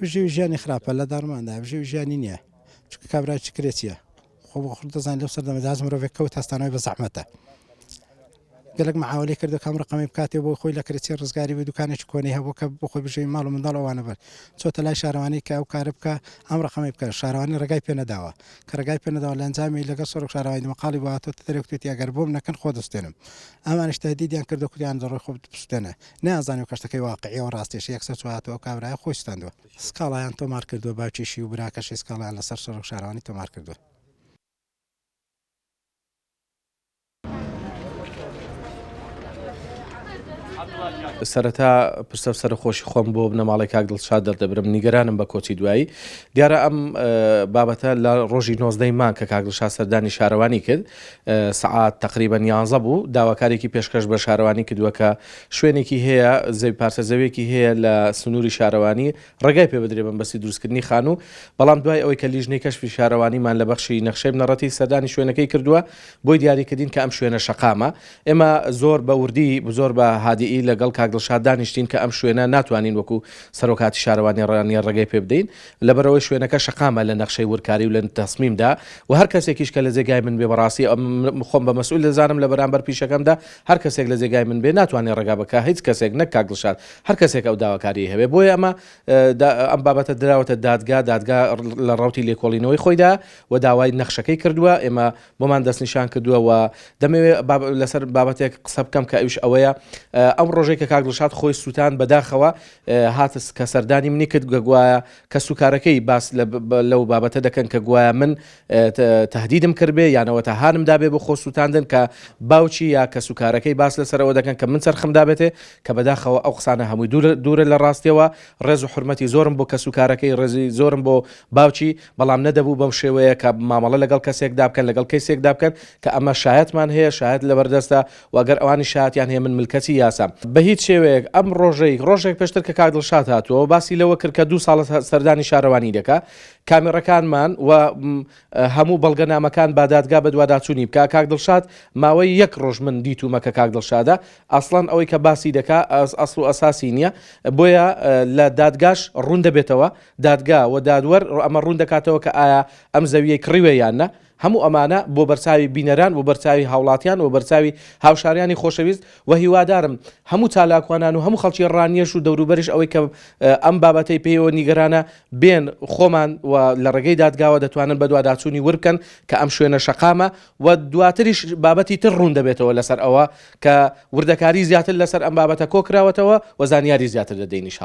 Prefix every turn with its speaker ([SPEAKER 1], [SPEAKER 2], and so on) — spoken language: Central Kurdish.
[SPEAKER 1] بژێوی ژیانی خراپە لە داڕماندا بژێوی ژیانی نییە چونکە کابرا چ کرێچیە خۆ بۆ خۆت دەزانانی لەو سەردەمەدا هەست مرۆڤێک کەوت هەستانەوەی بە زەحمەتە گەلک معاوەلەی کردو کام ڕقەمی بکاتێ بۆ خۆی لە کرێچی ڕزگاری بێ دوکانێکی کۆنەی هەبوو کە بۆ خۆی بژێوی ماڵ و منداڵ ئەوانە بەر چۆتە لای شارەوانی کە ئەو کارە بکە ئەم ڕقەمی بکە شارەوانی ڕێگای پێ نەداوە کە ڕێگای پێ نەداوە لە ئەنجامی لەگەڵ سەرۆک شارەوانی دمەقاڵی بۆ هاتۆتە دەرێ وتویەتی ئەگەر بۆم نەکەن خۆ دەستێنم ئەمانیش تەهدیدیان کردو کوتیان دەڕۆی خۆت بسوتێنە نەیانزانیوە کە شتەکەی واقعیە و ڕاستیشە یەکسەر چوە هاتوە ئەو کابرایە خۆی سوتاندوە. سکاڵایان تۆمار کردوە باوکیشی و براکەشی سکاڵایان لەسەر سەرۆک شارەوانی تۆمار کردوە.
[SPEAKER 2] سەرەتا پرسە و سەرەخۆشی خۆم بۆ بنەماڵەی کاک دڵشاد دەردەبرم نیگەرانم بە کۆچی دوایی دیارە ئەم بابەتە لە ڕۆژی نۆزدەی مانگ کە کاک دڵشاد سەردانی شارەوانی کرد سەعات تەقریبەن یانزە بوو داواکارێکی پێشکەش بە شارەوانی کردووە کە شوێنێکی هەیە زەوی پارچە زەویەکی هەیە لە سنووری شارەوانی ڕێگای پێ بدرێ بەمبەستی دروستکردنی خانوو بەڵام دوای ئەوەی کە لیژنەی کەشفی شارەوانیمان لە بەخشی نەخشەی بنەڕەتی سەردانی شوێنەکەی کردووە بۆی دیاری کردین کە ئەم شوێنە شەقامە ئێمە زۆر بە وردی زۆر بە هادیئی لەگەڵ کاک دڵشاد دانیشتین کە ئەم شوێنە ناتوانین وەکو سەرۆکاتی شارەوانی ڕانیە ڕێگەی پێ بدەین لەبەرئەوەی شوێنەکە شەقامە لە نەخشەی وردکاری و لە تەسمیمدا و هەر کەسێکیش کە لە جێگای من بێ بەڕاستی خۆم بە مەسئول دەزانم لە بەرامبەر پیشەکەمدا هەر کەسێک لە جێگای من بێ ناتوانێ ڕێگا بکا هیچ کەسێک نەک کاک دڵشاد هەر کەسێک ئەو داواکاریەی هەبێ بۆیە ئەمە ئەم بابەتە دراوەتە دادگا دادگا لە ڕەوتی لێکۆڵینەوەی خۆیدا و داوای نەخشەکەی کردووە ئێمە بۆمان دەستنیشان کردووە و دەمەوێ لەسەر بابەتێک قسە بکەم کە ئەویش ئەوەیە ئەم ڕۆژێک کە کاک دڵشاد خۆی سووتان بەداخەوە هات کە سەردانی منی کرد گوایە کەسوکارەکەی باس لەو بابەتە دەکەن کە گوایە من تهدیدم کردبێ یانەوە تا هانم دابێ بۆ خۆ سووتاندن کە باوکی یا کەسوکارەکەی باس لەسەرەوە دەکەن کە من چەرخم دابێتێ کە بەداخەوە ئەو قسانە هەمووی دوورە لە ڕاستیەوە ڕێز و حورمەتی زۆرم بۆ کەسوکارەکەی ڕێزی زۆرم بۆ باوکی بەڵام نەدەبوو بەم شێوەیە کە مامەڵە لەگەڵ کەسێکدا بکەن لەگەڵ کەیسێکدا بکەن کە ئەمە شایەتمان هەیە شایەت لەبەردەستە و ئەگەر ئەوانیش شایەتیان هەیە من ملکەچی یاسام. بە هیچ شێوەیەک ئەم ڕۆژەی ڕۆژێک پێشتر کە کاک دڵشاد هاتووە باسی لەوە کرد کە دوو ساڵە سەردانی شارەوانی دەکا کامێڕەکانمان و هەموو بەڵگەنامەکان با دادگا بەدواداچوونی بکا کاک دڵشاد ماوەی یەک ڕۆژ من دیتوومە کە کاک دڵشادە ئەسڵەن ئەوەی کە باسی دەکا ئەسڵ و ئەساسی نییە بۆیە لە دادگاش ڕوون دەبێتەوە دادگا و دادوەر ئەمە ڕوون دەکاتەوە کە ئایا ئەم زەویەی کڕیوە یان نە هەموو ئەمانە بۆ بەرچاوی بینەران و بەرچاوی هاوڵاتیان و بەرچاوی هاوشاریانی خۆشەویست و هیوادارم هەموو چالاکوانان و هەموو خەڵکی ڕانیەش و دەوروبەریش ئەوەی کە ئەم بابەتەی پێیەوە نیگەرانە بێن خۆمان و لە ڕێگەی دادگاوە دەتوانن بەدواداچوونی ورد بکەن کە ئەم شوێنە شەقامە و دواتریش بابەتی تر ڕوون دەبێتەوە لەسەر ئەوە کە وردەکاری زیاتر لەسەر ئەم بابەتە کۆکراوەتەوە و زانیاری زیاتر دەدەین.